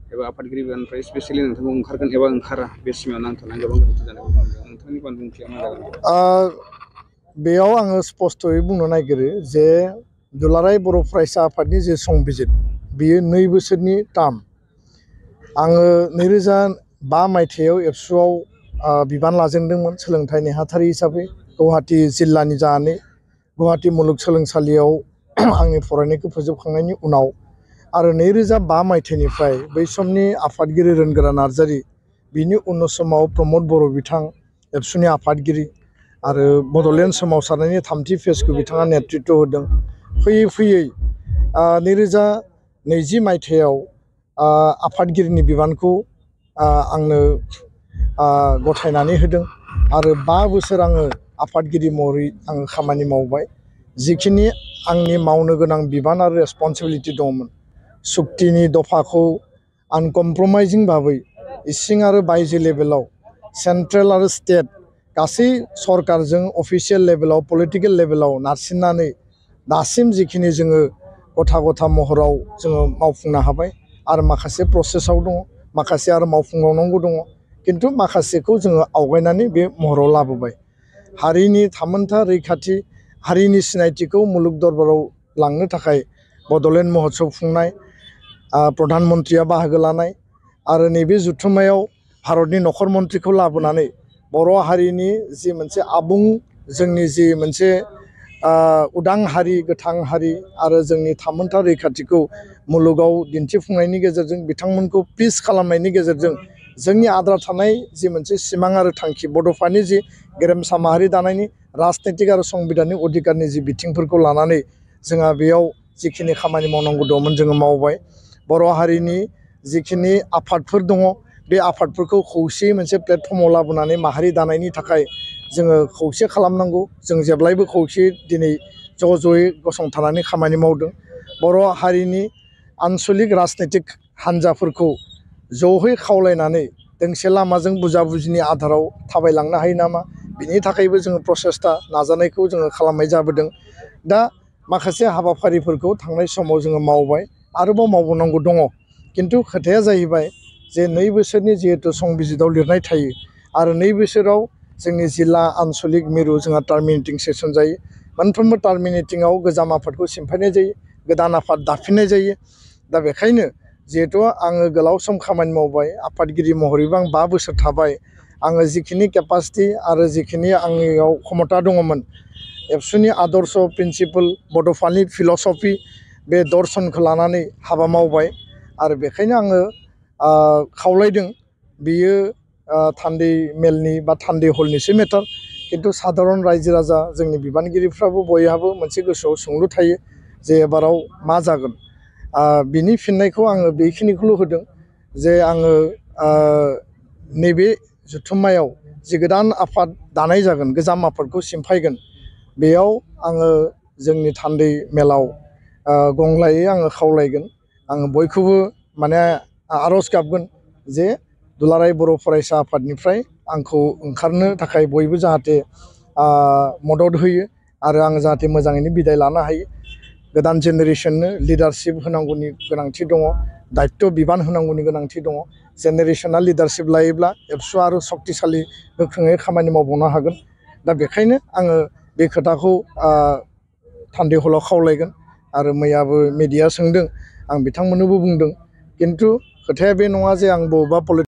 एबा आफादगिरि बिबाननिफ्राय स्पेसियेलि नोंथांखौ ओंखारगोन एबा ओंखारा बे सिमायाव नांथानानै गोबां गोरोन्थि जानायखौ नुदों नोंथांनि बानबुंथिया मा जागोन? बेयाव आङो स्पष्टयै बुंनो नागिरो जे दुलाराय बर' फरायसा आफादनि जे संबिजित बियो 2 बोसोरनि टार्म। आङो 2005 मायथाइयाव एबसुआव बिबान लाजेनदोंमोन सोलोंथाइ नेहाथारि हिसाबै गुवाहाटी जिल्लानि जानानै गुवाहाटी मुलुगसोलोंसालियाव आंनि फरायनायखौ फोजोबखांनायनि उनाव आरो 2005 मायथाइनिफ्राय बै समनि आफादगिरि रोनगोरा नार्जारि बिनि उन समाव प्रमद बर' बिथां एबसुनि आफादगिरि आरो बड'लेण्ड सोमावसारनायनि 3थि फेजखौ बिथाङा नेतृत्व होदों। फैयै फैयै 2020 मायथाइयाव आफादगिरिनि बिबानखौ आंनो गथायनानै होदों आरो 5 बोसोर आङो आफादगिरि महरै आङो खामानि मावबाय। जिखिनि आंनि मावनो गोनां बिबान आरो रेसपन्सिबिलिटि दंमोन सुक्तिनि दफाखौ आनकमप्रमाइजिं भाबै इसिं आरो बायजो लेभेलाव सेन्ट्रेल आरो स्टेट गासै सरकारजों अफिसियेल लेभेलाव पलिटिकेल लेभेलाव नारसिननानै दासिम जिखिनि जोङो गथा महराव जोङो मावफुंनो हाबाय आरो माखासे प्रसेसआव दङ माखासे आरो मावफुंबावनांगौ दङ किन्तु माखासेखौ जोङो आवगायनानै बे महराव लाबोबाय। हारिनि थामोन्था रैखाथि हारिनि सिनायथिखौ मुलुग दरबाराव लांनो थाखाय बड'लेण्ड महोत्सव खुंनाय प्रधान मन्त्रिया बाहागो लानाय आरो नैबे जथुम्मायाव भारतनि नखर मन्त्रिखौ लाबोनानै बर' हारिनि जि मोनसे आबुं जोंनि जि मोनसे उदां हारि गोथां हारि आरो जोंनि थामोन्था रैखाथिखौ मुलुगाव दिन्थिफुंनायनि गेजेरजों बिथांमोनखौ पिस खालामनायनि गेजेरजों जोंनि आद्रा थानाय जि मोनसे सिमां आरो थांखि बड'फानि जि गेरेमसा माहारि दानायनि राजनितिक आरो संबिधानिक अधिकारनि जि बिथिंफोरखौ लानानै जोंहा बेयाव जिखिनि खामानि मावनांगौ दंमोन जोङो मावबाय। बर' हारिनि जिखिनि आफादफोर दङ बे आफादफोरखौ खौसेयै मोनसे प्लेटफर्माव लाबोनानै माहारि दानायनि थाखाय जोङो खौसे खालामनांगौ। जों जेब्लायबो खौसेयै दिनै ज'यै गसंथानानै खामानि मावदों। बर' हारिनि आन्सलिक राजनितिक हान्जाफोरखौ ज'यै खावलायनानै दोंसे लामाजों बुजा बुजिनि आधाराव थाबायलांनो हायो नामा बिनि थाखायबो जोङो प्रसेस्टा नाजानायखौ जोङो खालामनाय जाबोदों। दा माखासे हाबाफारिफोरखौ थांनाय समाव जोङो मावबाय आरोबाव मावबावनांगौ दङ किन्तु खोथाया जाहैबाय जे 2 बोसोरनि जिहेतु संबिजिताव लिरनाय थायो आरो 2 बोसोराव जोंनि जिल्ला आन्सलिक मिरु जोंहा टार्मिनेटिं सेसन जायो। मोनफ्रोमबो टार्मिनेटिंआव गोजाम आफादखौ सिमफायनाय जायो गोदान आफाद दाफिननाय जायो। दा बेखायनो जिहेतु आङो गोलाव सम खामानि मावबाय आफादगिरि महरैबो आं 5 बोसोर थाबाय आङो जिखिनि केपासिटि आरो जिखिनि आंनियाव क्षमता दङमोन एबसुनि आदर्श प्रिन्सिपल बड'फानि फिल'सफि बे दर्शनखौ लानानै हाबा मावबाय आरो बेखायनो आङो खावलायदों बियो थान्दै मेलनि बा थान्दै हलनिसो मेटार किन्तु साधारन रायजो राजा जोंनि बिबानगिरिफ्राबो बयहाबो मोनसे गोसोआव सोंलु थायो जे एबाराव मा जागोन। बिनि फिननायखौ आङो बेखिनिखौल' होदों जे आङो नैबे जथुम्मायाव जि गोदान आफाद दानाय जागोन गोजाम आफादखौ सिमफायगोन बेयाव आङो जोंनि थान्दै मेलाव गंग्लायै आङो खावलायगोन आङो बयखौबो माने आर'ज गाबगोन जे दुलाराय बर' फरायसा आफादनिफ्राय आंखौ ओंखारनो थाखाय बयबो जाहाथे मदद होयो आरो आं जाहाथे मोजाङैनो बिदाय लानो हायो। गोदान जेनेरेसननो लिडारशिप होनांगौनि गोनांथि दङ दायित्व बिबान होनांगौनि गोनांथि दङ। जेनेरेसना लिडारशिप लायोब्ला एबसुआ आरो सक्तिशालि गोख्रोङै खामानि मावबावनो हागोन। दा बेखायनो आङो बे खोथाखौ थान्दै हलाव खावलायगोन आरो मैयाबो मेडिया सोंदों आं बिथांमोननोबो बुंदों किन्तु खोथाया बे नङा जे आं बबेबा